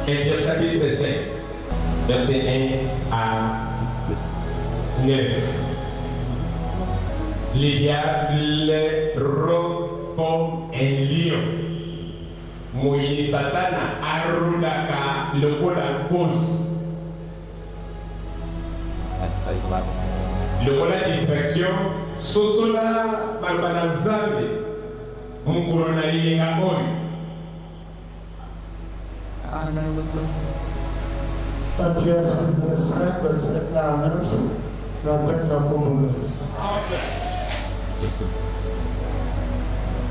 1 Pierre chapitre 5, verset 1 à 9. Le diable rôde comme un lion. Moyini Satana arudaka lokola nkosi. Longola distraction, sosola maloba na Nzambe mokolo na eyenga oyo. 1 Pierre chapitre 5, verset 1 à 9, na Bible congolaise.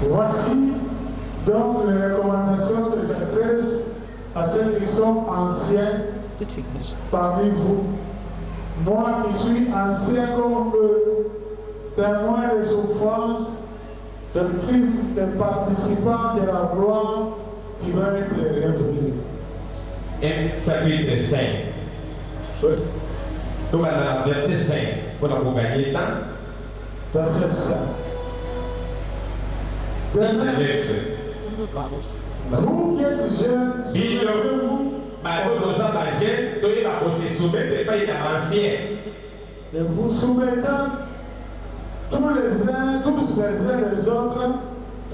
Voici donc les recommandations que j'adresse à ceux qui sont anciens parmi vous. Moi qui suis ancien comme eux, témoin des souffrances de Christ et participant de la gloire qui va être révélée. 1 chapitre 5, tobanda na verset 5 mpona kogagner temps. Verset 5. Tina 9. Vous qui êtes jeunes, Bino soumettez-vous bato toza bajeunes, toyeba kose soumettre epai na baanciens. Et vous soumettant tous les uns les autres,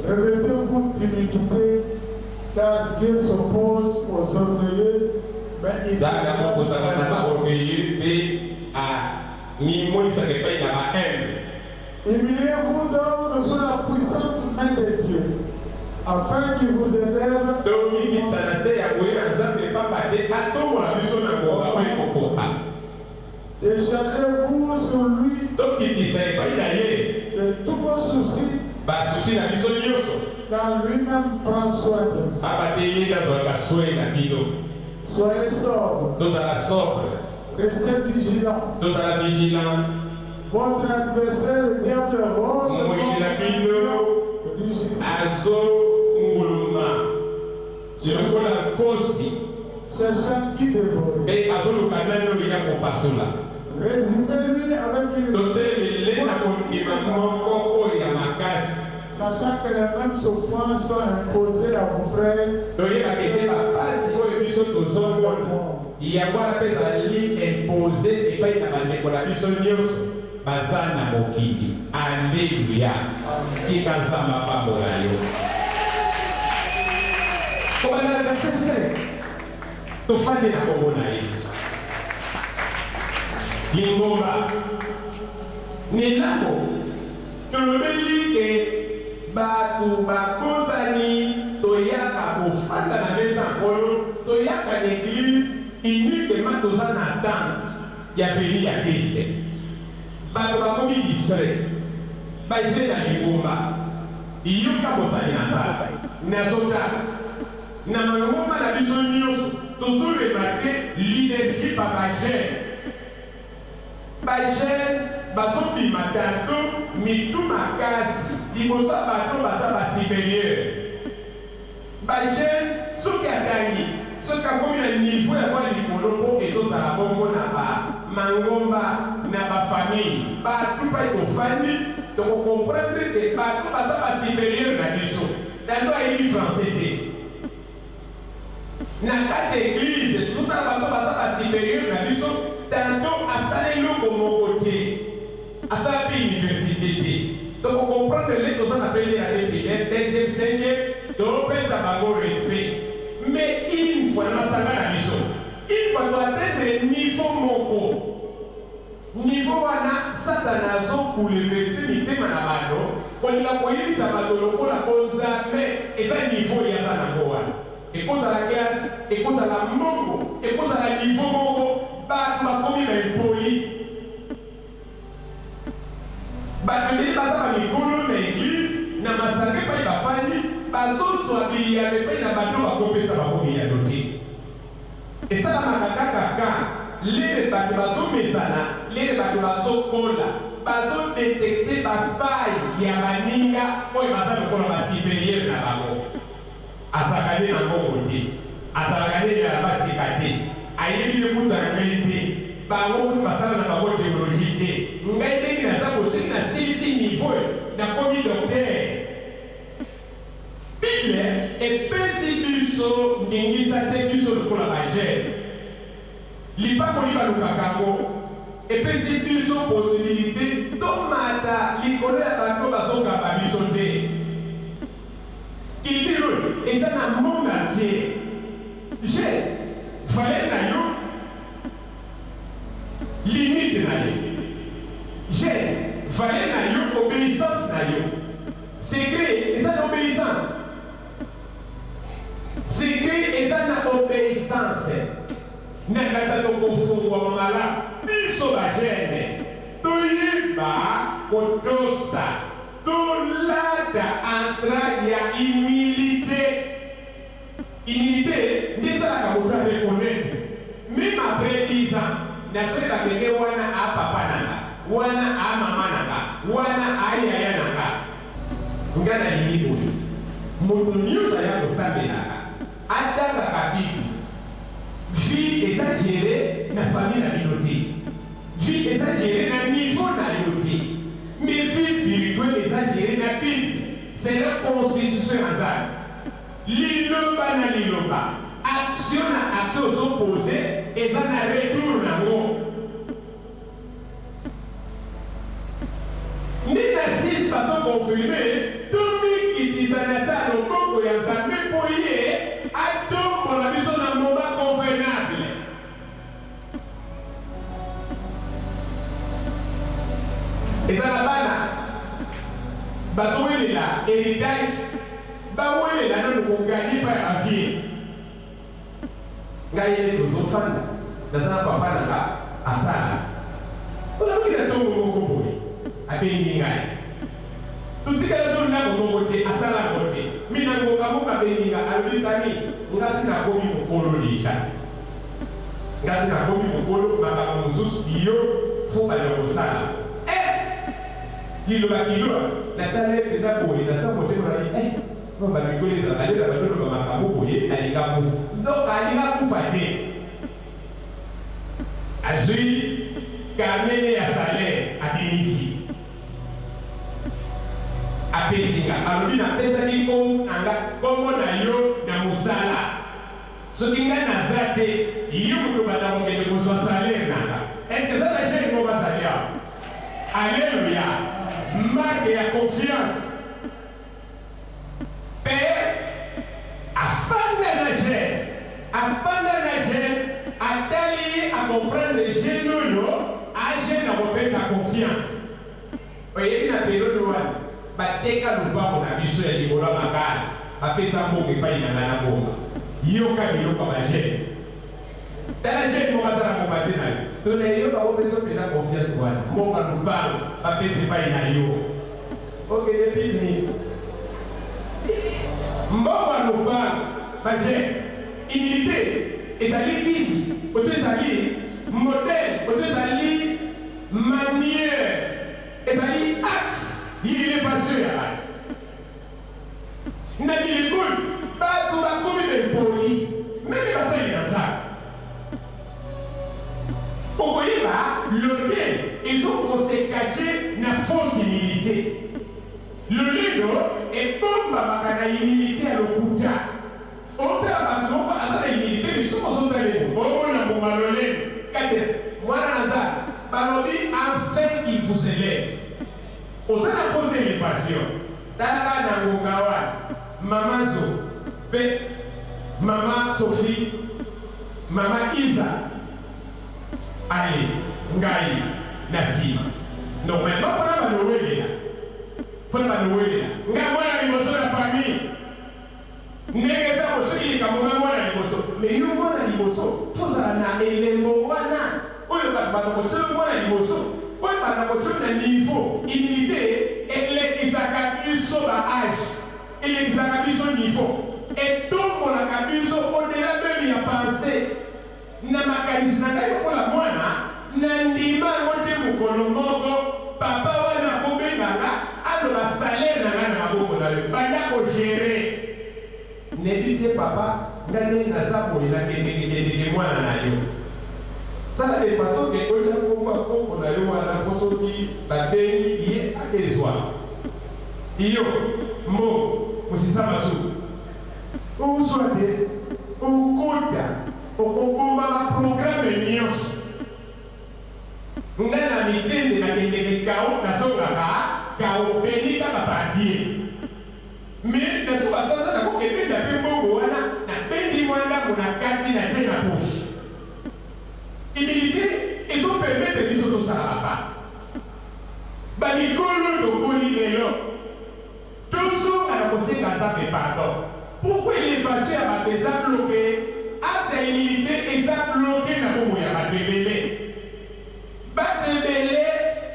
revêtez-vous d'humilité, car Dieu s'oppose aux orgueilleux, mais il Nzambe azokozaka na baorgueilleux mpe amimonisaka epai na bahumbles. Humiliez-vous donc sous la puissante main de Dieu, afin qu'il vous élève. Tomikitisa na se ya boye ya Nzambe, pamba te atombola biso na ngonga oyo ekokoka. Déchargez-vous sur lui Tokitisa epai na ye de tous vos soucis, basoucis na biso nyonso, car lui-même prend soin de vous. Pamba te ye azwaka soin na bino. Soyez sobres, Tozala sobre, restez vigilants. Tozala vigilant. Votre adversaire, le diable, rôde Moyini na bino rugissant, azonguluma lokola nkosi, cherchant qui dévorer. Mpe azoluka nani oyo ya kopasola. Résistez-lui avec une Totelele na kondima moko oyo ya makasi, sachant que les mêmes souffrances sont imposées à vos frères. Toyebaka ete bapasi oyo biso tozomona, yango wana mpe ezali imposé epai na bandeko na biso nyonso baza na mokili. Alleluya! Tika Nzambe apambola yo. Kobanda na verset 5, tofandi na kombo na Yesu. Lingomba Nelako, tolobeli ke bato babosani toyaka kofanda na mesa Nkolo, toyaka na église uniquement toza na attente ya venue ya Christ. Bato bakomi distrait, bajeunes na lingomba. Yoka bosali na Nzambe. Nazotala na mangomba na biso nyonso, tozoremarquer leadership ya bajeunes. Bajeunes bazobima tanto mitu makasi liboso ya bato baza basupérieur. Bajeunes, soki atangi, soki akomi na niveau ya mwa likolo, mpo ezozala bongo na bamangomba, na bafamille, bato mpai tofandi, tokocomprendre te bato baza basupérieur na biso, tanto ayebi français te. Na kati ya église, tozosala bato baza basupérieur na biso, tanto asala eloko moko te, asala mpe université te. Tokocomprendre le toza na première année primaire, deuxième, cinquième, topesa bango respect. Mais une fois na masanga na biso, une fois toatteindre niveau moko, niveau wana Satana azobouleverser mitema na bato, kolinga koyebisa bato lokola bonzambe eza niveau ye aza nango wana. Ekozala classe, ekozala mbongo, ekozala niveau moko, bato bakomi baimpolis. Bato ebele baza bamikolo na église, na masanga epai bafandi, bazozwa biyano epai na bato bakopesa bango biyano te. Esalamaka kaka ka lere bato bazomesana, lere bato bazokola, bazodétecter bafailles ya baninga oyo baza lokola basupérieur na bango. Azalaka nde na mbongo te, azalaka nde na basika te, ayebi nde kutu anglais te, bango kutu basala na bango théologie te. Ngai ndenge naza bosoki nasilisi niveau, nakomi docteur. Bible epesi biso biso ndingisa te biso lokola ba jeunes. Lipamboli balukaka yango epesi biso possibilite tomata likolo ya bato oyo bazokamba biso te. Culture oyo eza na monde entier. Jeune, valeur na yo limite na yo. Jeune, valeur na yo obeissance na yo. Secret eza na obeissance. Secret eza na obeissance. Na kati ya tokofungwama malamu, biso ba jeunes toyeba kotosa, tolata entrailles ya humilite. Humilite nde esalaka moto a reconnaitre meme après 10 ans nazoyeba que nde wana a papa na nga, wana a mama na nga, wana a yaya na nga. Nga nalingi boye moto nioso aya kosambelaka atangaka bible vie eza gere na famille na bino te vie eza gere na niveau na yo te mais vie spirituelle eza gere na bible selon constitution ya nzambe liloba na liloba action na action ozo pose eza na retour na ngo. Nde na 6 bazo confirme tomikitisa na se ya loboko ya Nzambe mpo ye atombola biso na moment convenable. Eza na bana bazowelela heritage bawelela nanu ko gagner epai ya ba vieux. Ngai nde tozo fanda naza na papa na nga asala olamuki na tongo moko boye abengi ngai totikala so ndako moko te asala ngo te mais na ngonga moko abengi nga alobi Samy nga si nakomi mokolo dejà nga si nakomi mokolo makambo mosusu yo faut banda kosala eh liloba kilo natala ye penza boye na sa motema nalobi eh Non ba mikolo ezalaka nde na bando loba makambu boye alinga akufa donc alinga akufa te azui carnet ne ya salaire abimisi apesi nga alobi na pesaki kombo na nga kombo na yo na musala soki nga naza te yo mutu obanda kokende kozua salaire na nga est ce que eza na jeune moko azali awa alleluia marque ya confiance. Pe afanda na jeune, afanda na jeune, atali ye a comprendre jeune oyo a jeune akopesa confiance. Oyebi na periode wana bateka lopango na biso ya likolo ya makala bapesa mbongo epayi na nga na bomba. Yoka biloko ya ba jeune. Tala jeune moko aza na mopanzi na yo to na yo bakopesa yo penza confiance wana mbongo ya lopango bapesa epayi na yo. Okende pique-nique mbongo ya lopango ba jeune humilite ezali kisi oto ezali modèle oto ezali manière ezali axe ya elevation ya batu na bilikul batu bakomi ba impoli meme basali na nzambe Okoyeba l'orgueil ezo ko se cacher na fausse humilite. Lolendo ebombamaka na humilite ya lokuta. Otala batu moko aza na humilite mais soki ozo tala ye boye omona mbuma lolendo kati na mwana na Nzambe. Balobi afin qu'il vous elève. Oza na posa elevation tala kaka na ngonga wana mama Zo pe mama Sophie Mama Iza aye ngai na sima normalement fona bando welela fona bando welela nga mwana liboso na famille ndenge eza boye soki likambo nga mwana liboso mais yo mwana liboso faut ozala na elembo wana oyo bato banda kotia yo mwana liboso oyo banda kotia yo na niveau humilite elekisaka biso ba age Elekisaka biso niveau. Etombolaka biso au delà meme ya pensee. Na makanisi na ngai lokola mwana, na ndima yango te mokolo moko papa wana akobenga nga aloba salaire na nga na maboko na yo, banda ko gerer. Nayebisi ye papa nga ndenge naza boye na kendeke kendeke mwana na yo. Sala de façon que otia kombo ya koko na yo wana po soki babengi ye akezua. Iyo, mbongo, mosisa masuku. Ozua te. Mais na suka sanza nakoki ebenda mpe mbongo wana, nabendi mwa ndambo na kati, natie na poche. Humilité ezo permettre biso tosala ba pas. Ba mikolo tokoli lelo, tozonga na kosenga Nzambe pardon. Pourquoi elevation ya bato eza bloquer? Axe ya humilite eza bloquer na bomoi ya bato ebele. Batu ebele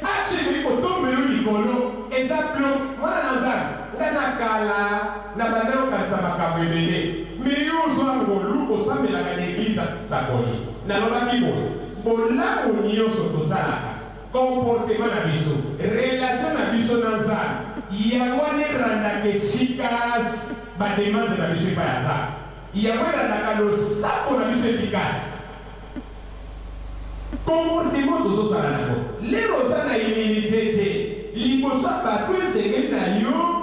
action ekoki kotombelo likolo eza bloque mwana na nzambe nga na kala na banda kokanisa makambo ebele mais yo ozua ngolu osambelaka na eglise ya sakoli nalobaki boye bolamu nioso tosalaka comportement na biso relation na biso na nzambe yango wana erandaka efficace ba demande na biso epai ya nzambe yango erandaka losambo na biso efficace. Comportement tozo zala nango lero oza na humilite te liboso ya batu esengeli na yo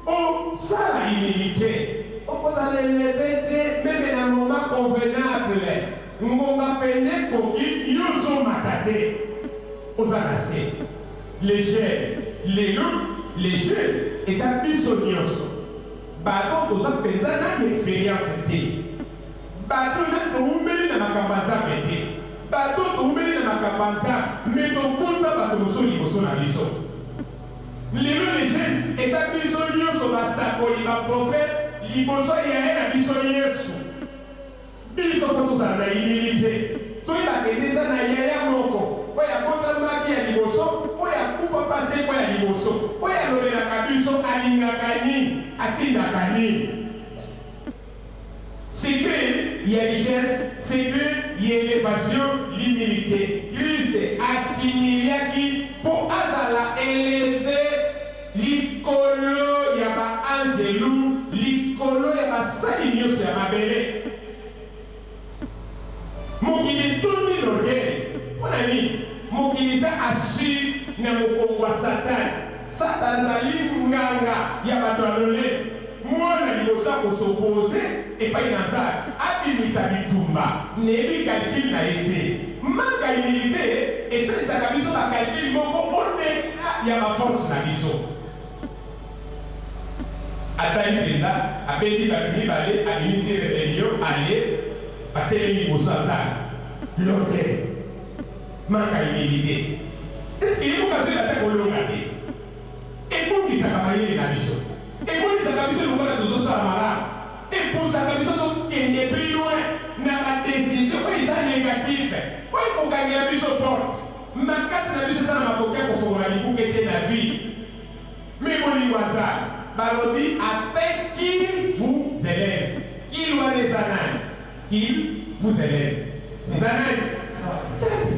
osala humilite okozala eleve te meme na moment convenable ngonga pene ekoki yo ozo mata te oza na se les jeunes lelo les jeunes eza biso nioso bato toza penza nanu experience te. Bato oyo nanu towumeli na makambo ya Nzambe te. Bato oyo towumeli na makambo ya Nzambe mais tokonza bato mosusu liboso na biso. Lelo les jeunes eza biso nionso basakoli, ba prophètes liboso ya yaya na biso Yesu. Biso faut tozala na humilite, toyeba que eza na yaya moko oyo abotamaki ya liboso, oyo akufa mpe asekwa ya liboso, oyo alobelaka biso, alingaka nini, atindaka nini. Secret ya richesse, secret ya elevation, l'humilite. Christ a s'humiliaki po azala eleve likolo ya ba angelu, likolo ya basali nioso ya mabele. Mokili etondi n'orgueil pona nini? Mokili eza assis na mokongo ya Satan. Satan azali nganga ya bato ya lolendo. Mwana liboso ya ko s'opposer epai na Nzambe, abimisa bitumba. Nayebi calcul na ye te. Manque ya humilite esalisaka biso ba calcul moko au delà ya ba forces na biso. Atali mpenza, abendi bato mibale, abimisi rebellion, alle, batelemi liboso ya Nzambe. L'orgueil, manque ya humilite. Est ce que ye moko azoyeba ata kolonga te? Ebungisaka mayele na biso, emonisaka biso lokola tozosala malamu, epusaka biso tokende plus loin na ba decisions oyo eza negatif, oyo ekokangela biso porte. Makasi na biso eza na makoki ya kofongola bikuke te na vie. Mais bolingo ya Nzambe, balobi afin qu'il vous elève. Qu'il wana eza nani? Qu'il vous elève eza nani? Nzambe.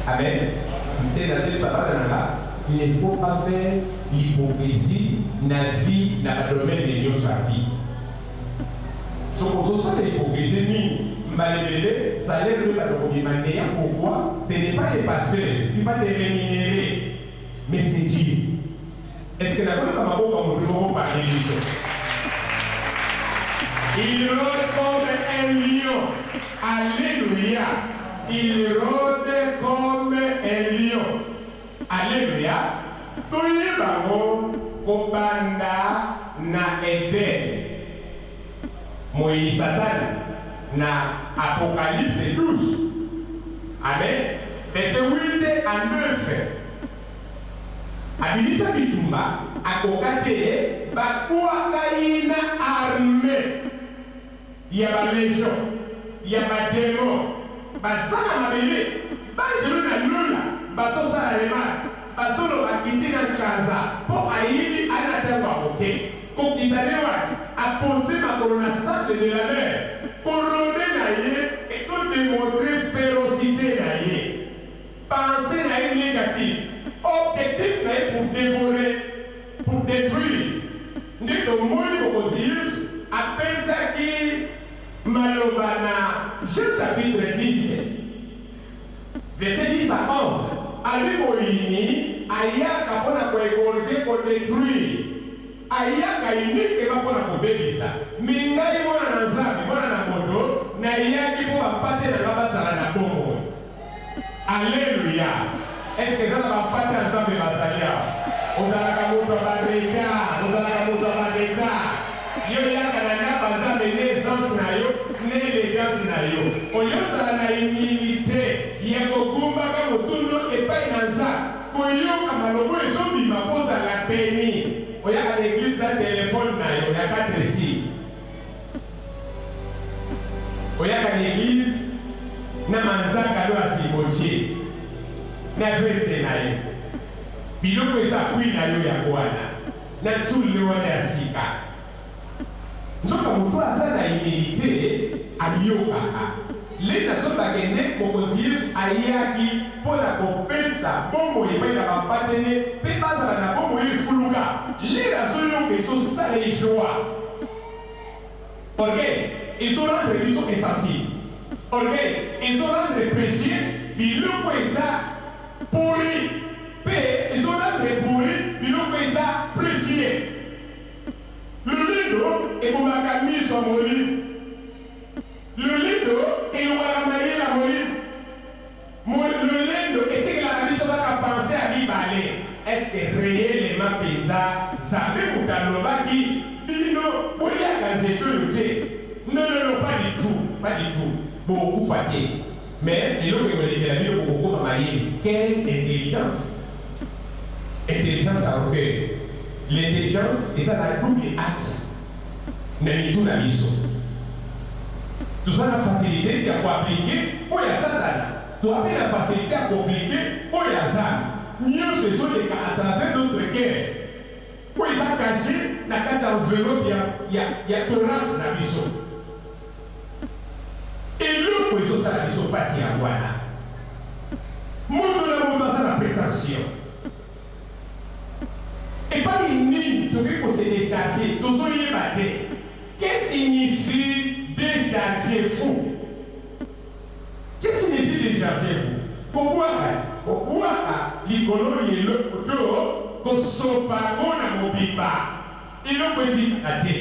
Amen. Nde nazoyebisa bana na nga, il ne faut pas faire l'hypocrisie na vie, na ba domaine nionso ya vie. Soki ozosala hypocrisie mingi, mbala ebele salaire no ebanda kobima neant pourquoi? Ce n'est pas le pasteur qui va te remunerer mais c'est Dieu. Est ce que nakoyoka maboko ya moto moko parmi biso? Il rode comme un lion. Alleluia! Il rode comme un lion. Alleluia! Toyeba ngo kobanda na Eden, moyini Satana, na Apocalypse 12, amen, verset 8 à 9, abimisa bitumba, akoka te, babwaka ye na armee ya ba legion ya ba demon baza na mabele, banjelu na lola bazo sala remarque, bazo loba akiti na nkanza po ayebi aza na tango ya moke, kokita nde wapi? A pose makolo na sable de la mer, ko rode na ye ezo demontrer ferocite na ye, pensee na ye negative, objectif na ye pour devorer, pour detruire. Nde tomoni Mokonzi Yesu apesaki maloba na Jean chapitre 10, verset 10 à 11, alobi moyini ayaka mpo na ko egorger, ko detruire, ayaka uniquement mpo na kobebisa, mais ngai Mwana na Nzambe, Mwana na moto, nayaki mpo ba mpate na ngai bazala na bomoi. Alleluia! Est-ce que eza na ba mpate ya Nzambe bazali awa? Ozalaka moto ya ba retard, ozalaka moto ya ba retard. Yo yaka na ndako ya Nzambe na aisance na yo, na elegance na yo. Au lieu ozala na humilite ya kogumbaka motu no epai na Nzambe, koyoka maloba oyo ezobima mpo ozala beni. Oyaka na eglise na telephone na yo ya 4 sim. Oyaka na eglise na manzaka no ya sikotie na veste na yo. Biloko eza appui na yo yango wana na tsulle wana ya sika. Nzoka moto oyo aza na humilite ayokaka. Le nazoloba ke nde Mokonzi Yesu ayaki mpo na kopesa bomoi epai na bampate ne mpe bazala na bomoi oyo efuluka. Lere azoyoka ezosala ye joie. Orgueil ezo rendre biso insensible. Orgueil ezo rendre precieux biloko eza pourri pe ezo rendre pourri biloko eza precieux. Lolendo ebomaka miso ya molimo. Lolendo elongolaka mayele ya molimo. Lolendo etikelaka biso kaka pensee ya mibale, est ce que reellement penza Nzambe mutu alobaki bino boliaka nzete oyo te? Non non non pas du tout, pas du tout, bokokufa te mais eloko ekolekela bino bokokoma mayele, quelle intelligence? Intelligence ya orgueil, l'intelligence eza na double axe. Na mitu na biso. Toza na facilite ya ko appliquer oyo ya satana, toa pe na facilite ya ko appliquer oyo ya Nzambe. Nionso ezo leka à travers notre coeur oyo eza cache na kati ya enveloppe ya ya ya thorax na biso. Eloko ezo sala biso pasi yango wana. Moto na moto aza na pretention. Epai nini tokoki ko se decharger? Tozo yeba te. Que signifie decharger vous? Que signifie decharger vous? Kobwaka, kobwaka likolo ya eloko to kosopa yango na mobimba. Eloko etikala te.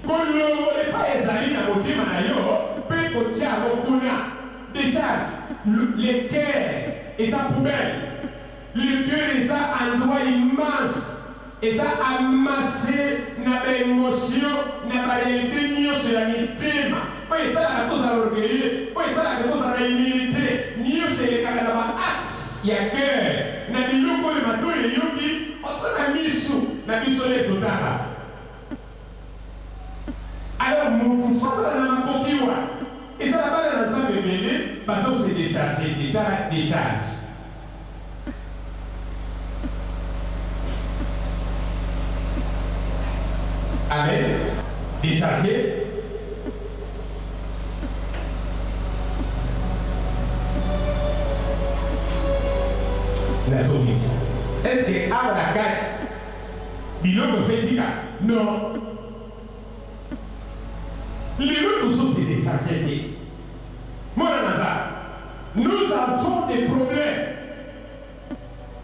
Kolongola epai ezali na motema na yo mpe kotia yango kuna. Decharge le coeur eza poubelle. Le coeur eza endroit immense, eza amasse na ba emotions, na ba realites nionso ya mitema oyo esalaka tozala orgueilleux, oyo esalaka tozala na humilite, nionso elekaka na ba axes ya coeur, na biloko oyo matoyi eyoki oto na misu na biso nde totala. Alors mutu faut azala na makoki wana. Eza na bana na Nzambe ebele bazo se decharger te, tala decharge. Amen decharge. Nazongisi. Est ce que awa na kati biloko efetika? Non. Lelo tozo se decharger te. Mwana na Nzambe, nous avons des problèmes.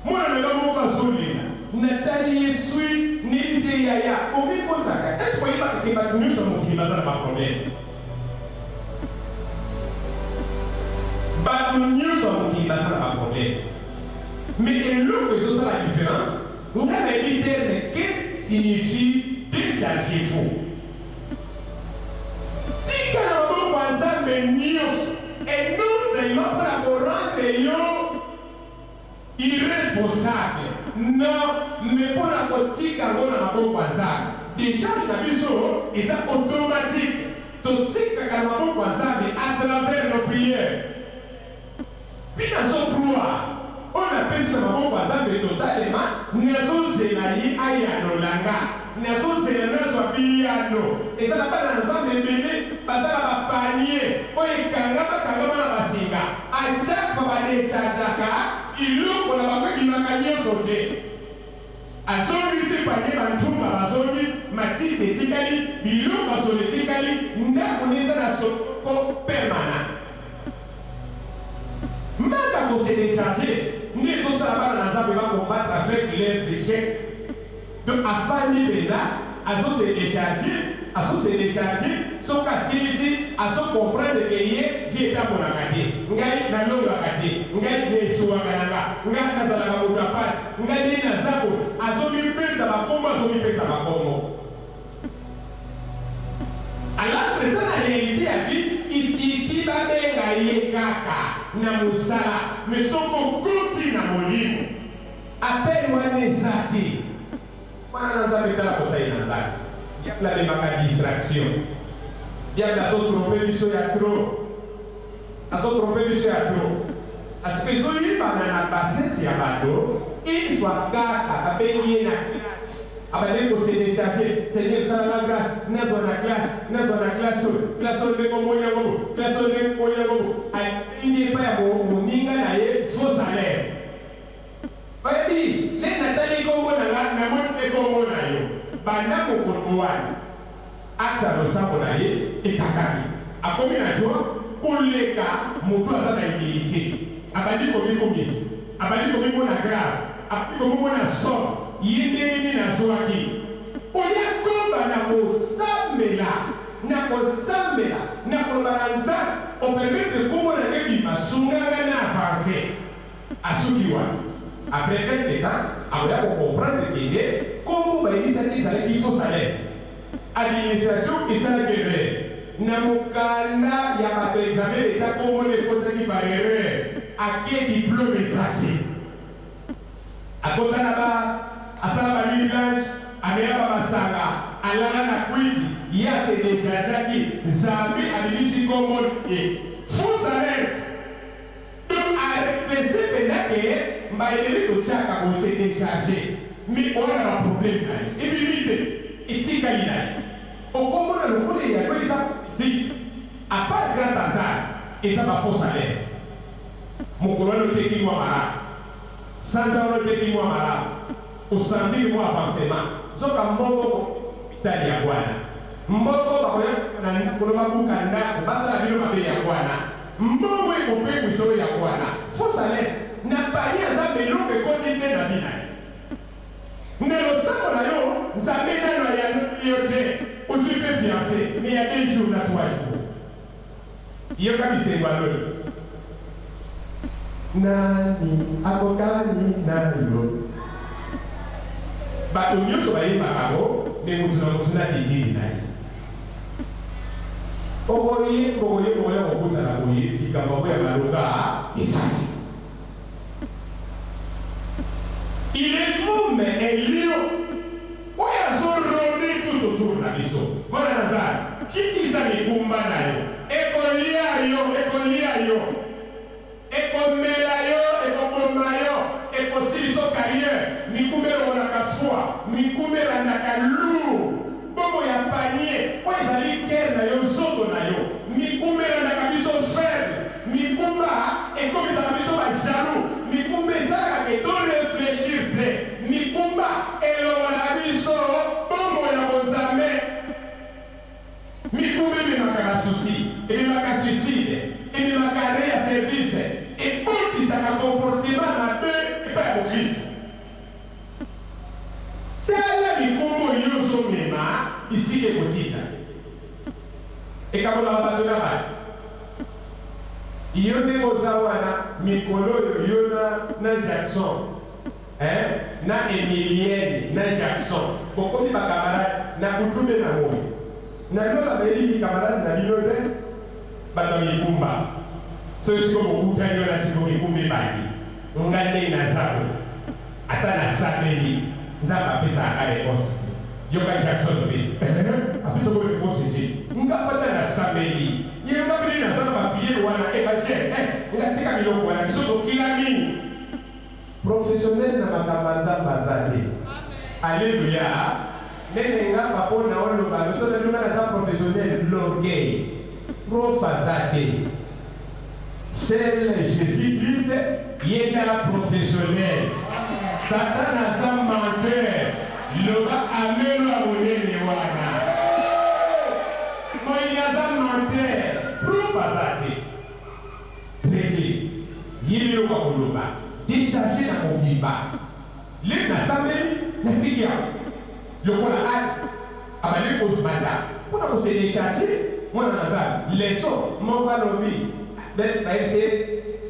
Mwana na nga moko azolela, natali ye sui, nayebisi ye yaya, omikosaka, est ce que oyebaka ke batu nionso ya mokili baza na ba problèmes? Batu nionso ya mokili baza na ba problèmes. Mais eloko ezosala difference, nga nayebi terme que signifie dechargez-vous. Tika na maboko ya Nzambe nionso et non seulement pona ko rendre yo irresponsable non mais pona kotika yango na maboko ya Nzambe. Decharge na biso eza automatique, totikaka na maboko ya Nzambe à travers nos prières. Puis nazo croire oyo napesi na maboko ya Nzambe totalema, nazo zela ye ayanola nga, nazo zela nazwa biyano. Eza na bana na Nzambe ebele baza na ba panier oyo ekangama kangama na ba singa, à chaque fois ba dechargeaka iloko na bango ebimaka nionso te. Azongisi panier ba ntumba bazongi, matiti etikali, biloko ya solo etikali, ndaku nde eza na soko permanent. Manque ya ko se decharger nde ezo sala bana na Nzambe ba combattre avec leurs echecs. Donc afandi penza azo se decharger, azo se decharger. Soki asilisi, azo comprendre que ye vie etambolaka te, ngai nalongaka te, ngai na echouaka na nga, nga nazalaka moto ya pasi, nga nde naza boye, azomipesa ba kombo, azomipesa ba kombo. Alors que dans na realite ya vie, il suffit babenga ye kaka na musala, mais soki okoti na molimo, appel wana eza te. Mwana na Nzambe tala mosali na Nzambe. Diable amemaka distraction. Diable azo tromper biso ya trop. Azo tromper biso ya trop. Parce que ezoyebana na bassesse ya bato, une fois kaka babengi ye na classe, abandaki ko se decharger, Seigneur sala nga grace, nazwa na classe, nazwa na classe oyo, classe oyo ndenge omoni yango boye, classe oyo ndenge omoni yango boye. Alingi epai ya moninga na ye faux alerte. Oyebi, nde natali kombo na nga, namoni mpe kombo na yo. Banda mokolo wana, axe ya losambo na ye ekangami. Akomi na joie koleka moto aza na humilite. Abandi komikumisa, abandi komimona grave, abandi komomona somo, ye ndenge nini azwaki. Au lieu akoba na kosambela, na kosambela, na koloba na Nzambe, o permettre kombo na nga ebima, sunga nga na avancer. Asuki wana. Après quelque temps, akoya ko comprendre que nde kombo bayebisaki ezalaki fausse alerte. Administration esalaki erreur. Na mokanda ya bato ya examen d'etat kombo nde ekotaki par erreur. Ake diplome eza te. Akota na bar, asala ba nuit blanche, amela ba masanga, alala na kwiti, ye a se dechargeaki, Nzambe abimisi kombo na ye. Fausse alerte! Donc a repese penza ke mbala ebele totiaka ko se decharger mais oa na ba problème na yo ebimi te etikali na yo okomona lokola eyano eza positif a part grace ya Nzambe eza ba fausse alerte mokolo wana oteki mua malamu sanza wana oteki mua malamu o sentir mua avancement nzoka mbongo oko hopital yango wana mbongo bakoya na ndaku no babuka ndaku basala bino mabe yango wana Mbongo ekopengwisa yo yango wana fausse alerte na panier ya nzambe eloko ekoti te na vie nayo na losambo na yo nzambe nanu ayanoli yo te ozui pe fiance mais ya deux jours na trois jours yoka bisengo ya lola nani akokani na yo bato nioso bayembaka yango mais mutu na mutu na titili na ye. Okoyemba okoyemba okoya kokutana boye likambo yango ya malonga eza te. Il est comme un lion oyo azo rode tout autour na biso. Mwana na Nzambe, kitisa mikumba na yo, ekolia yo, ekolia yo. Ekomela yo, ekoboma yo, ekosiliso carrière, mikumba elongolaka foi, mikumba elandaka lourd, bomoi ya panier oyo ezali cœur na yo, nzoto na yo, mikumba elandaka biso faible, mikumba ekomisaka biso ba jaloux, mikumba esalaka ke to reflechir te, mikumba elongolaka biso bomoi ya bonzambe. Mikumba ememaka ba soucis, ememaka suicide, ememaka arret ya service, ebotisaka comportement mabe epai ya mokristo. Tala mikumba oyo yo ozomema bisika ekotinda yo. Ekabolaka bato na bato. Yo ndenge oza wana mikolo oyo yo na na Jackson Hein na Emilienne na Jackson bokomi ba camarade na butu nde na moyi na lola bayebi ki camarade na bino te bato ya mikumba soki sikoyo bokutani wana sikoyo mikumba ebandi nga nde naza boye ata nasambeli nzambe apesaka nga reponse te yoka Jackson pe eeh apesa ngo reponse te nga pe ata nasambeli ye nga pe nde naza na ba priere wana eh ba jeune eh nga tika biloko wana biso tokila mingi. Professionnel na makambo ya nzambe aza te alleluia nene ngamba po na oloba loso na bino nga naza professionnel l'orgueil prof aza te seul Jesus Christ ye nde a professionnel satan aza menteur loba amen ya monene wana moyini aza menteur prof aza te. Regle ye biloko ya koloba decharge na mobimba lem nasambeli natiki yango lokola Anne abandaki komata pona ko se decharger. Mwana na Nzambe, leçon moko alobi, bayebisi ye,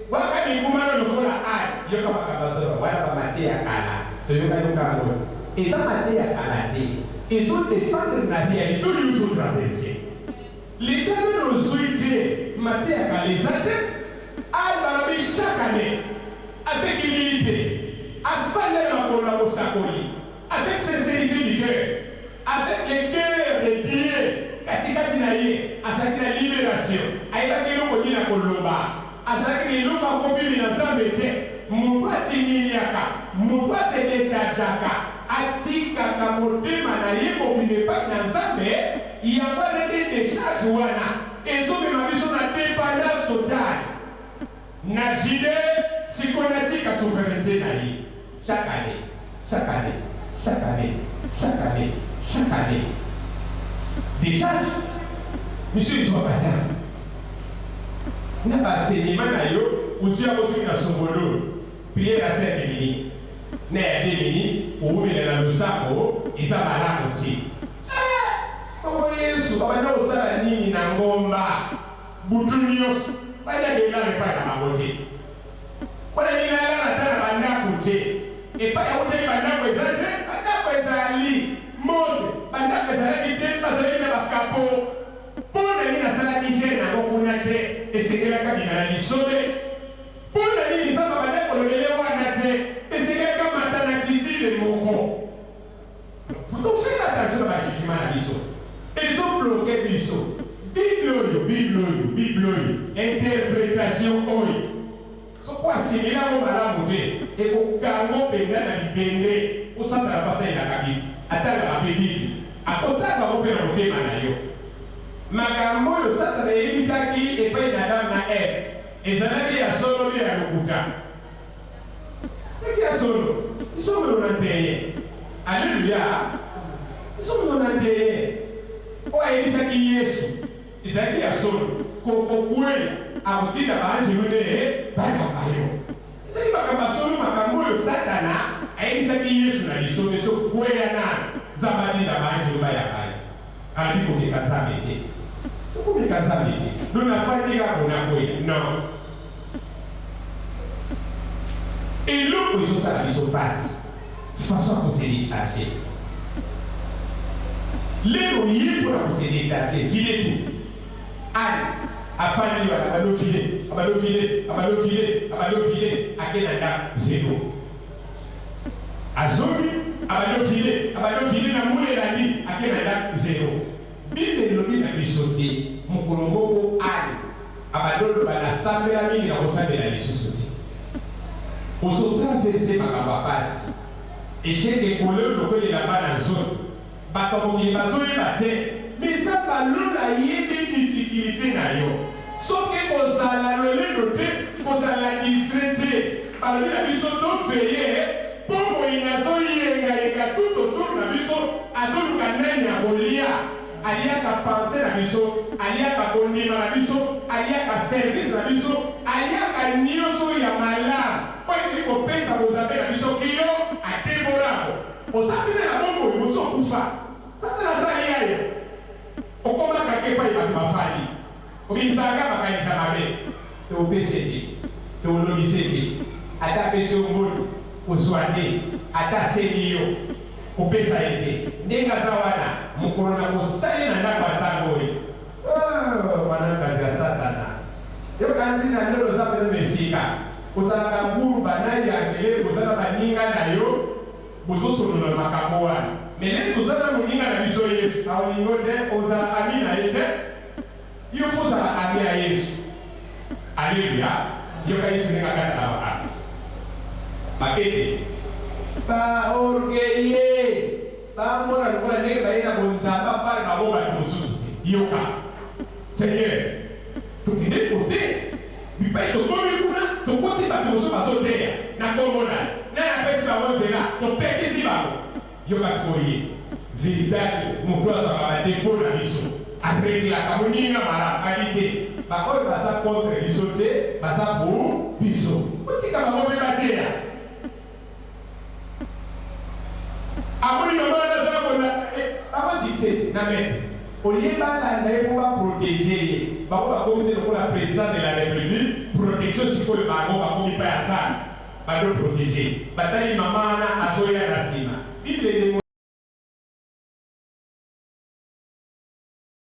bwaka minguma no lokola ane. Yoka makambo azoloba wana, ba mateya kala toyoka yoka yango te. Eza mateya kala te, ezo dependre na realite oyo ozo traverser. Leta nanu ozui te, mateya kala eza te. Anne balobi chaque annee avec humilite afanda na makolo ya mosakoli avec sincerite du cœur, avec le cœur de Dieu kati kati na ye, azalaki na liberation, ayebaki eloko nini akoloba, azalaki na eloko akobimina Nzambe te. Moto asimiliaka, moto a se dechargeaka, atikaka motema na ye mobimba epai na Nzambe, yango wana nde decharge wana ezomema biso na dependance totale na Jude. Sikoyo natika souverainete na ye chaque annee, chaque annee, chaque annee, chaque annee, chaque annee decharge mission ezwaka temps na ba enseignement na yo ozwi yango soki na songololo prière ya 5 minutes na ya 2 minutes owumela na losambo eza malamu te. Eh! Bongo Yesu abanda kosala nini na ngomba butu nionso? Baliaka elala epai na bango te. Mpo na nini alala ata na bandako te? Epai awutaki bandako eza te? Bandako ezali. Mose, bandako ezalaki te, bazalaki na bakapo. Mpo na nini asalaki jeune yango kuna te? Esengelaki abima na lisobe. Mpo na nini Nzambe abandaki kolobele wana te? Esengelaki amata na altitude moko. To faire attention na ba jugement na biso ezo bloquer biso. Bible oyo, bible oyo, bible oyo, interpretation oyo soki o assimiler yango malamu te ekokanga yo penza na libende. Po satana pe asalelaka bible, atangaka pe bible, akotanga yango pe na motema na yo. Makambo oyo satana ayebisaki epai na Adam na Eve ezalaki ya solo to ya lokuta? Soki ya solo, biso molona te. Aleluya! Biso molona te. Oyo ayebisaki Yesu ezalaki ya solo. Kokokweya, akotinda baanjelu nde bayamba yo. Ezali makambo ya solo, makambo oyo Satana ayebisaki Yesu na lisobe, soki kweya nanu, Nzambe atinda baanjelu bayamba yo. Alobi komeka Nzambe te. Tokomeka Nzambe te. Donc nafandi kaka pona kweya? Non. Eloko ezo sala biso pasi façon ya ko se decharger. Lelo oye pona ko se decharger vide tout. Anne afandi wana abandi ofile, abandi ofile, abandi ofile, abandi ofile ake na ndaku zero. Azongi abandi ofile, abandi ofile na mbula elandi ake na ndaku zero. Bible elobi na biso te mokolo moko Anne abandi oloba nasambela mingi nakosambela lisusu te. Ozo traverser makambo ya pasi, echec ekole yo lokola elamba na nzoto, bato ya mokili bazoyeba te mais Nzambe ya lola ayebi difficulite na yo. Soki kozala lolendo te, kozala distrait te. Balobi na biso to veiller po moyini azo yenga yenga tout autour na biso, azoluka nani akolia. Aliaka pensee na biso, aliaka kondima na biso, aliaka service na biso, aliaka nioso ya malamu oyo ekoki kopesa bonzambe na biso kilo, a devora yango. Oza pene na bomoi, osi okufa. Satana asi alia yo. Okoma kaka epai bato bafandi. Obimisaka kaka makanisi ya mabe. Topese te, tolobise te. Ata apesi yo mbote, kozua te. Ata asengi yo, kopesa ye te. Ndenge aza wana, mokolo nakosala ye na ndako ya Nzambe oyo. Oh, mwanakazi ya Satana. Yo okanisi na ndoto oza mpenza na esika. Ozalaka gurba na yangele, boza na baninga na yo. Bozo solola makambo wana mais neti toza na moninga na biso yesu aolingo te ozala ami na ye te yo faut ozala ami ya yesu alleluia yoka yesu ndenge akataka makambo mapete ba orgueilleux bamona lokola ndenge baye na bonzambe apart bango bato mosusu te yoka seigneur tokende kote Bipai tokomi kuna, tokuti bato mosusu bazoteya na nkombo na yo. Nani apesi bango nzela? Topekisi bango. Yoka sikoyo ye veritable moto oyo azwaka ba depots na biso, a reglaka moninga malamu. Abi te ba oyo baza contre biso te, baza pour biso. Botika bango pe bateya. Amoni mama wana aza kolanda ye, bango succès te na maitre. Au lieu balanda ye mpo baprotéger ye, bango bakomisi lokola président de la République. Protection sikoyo, bango bakomi mpa ya Nzambe, badoprotéger. Batali mama wana azoya na nsima. Bible.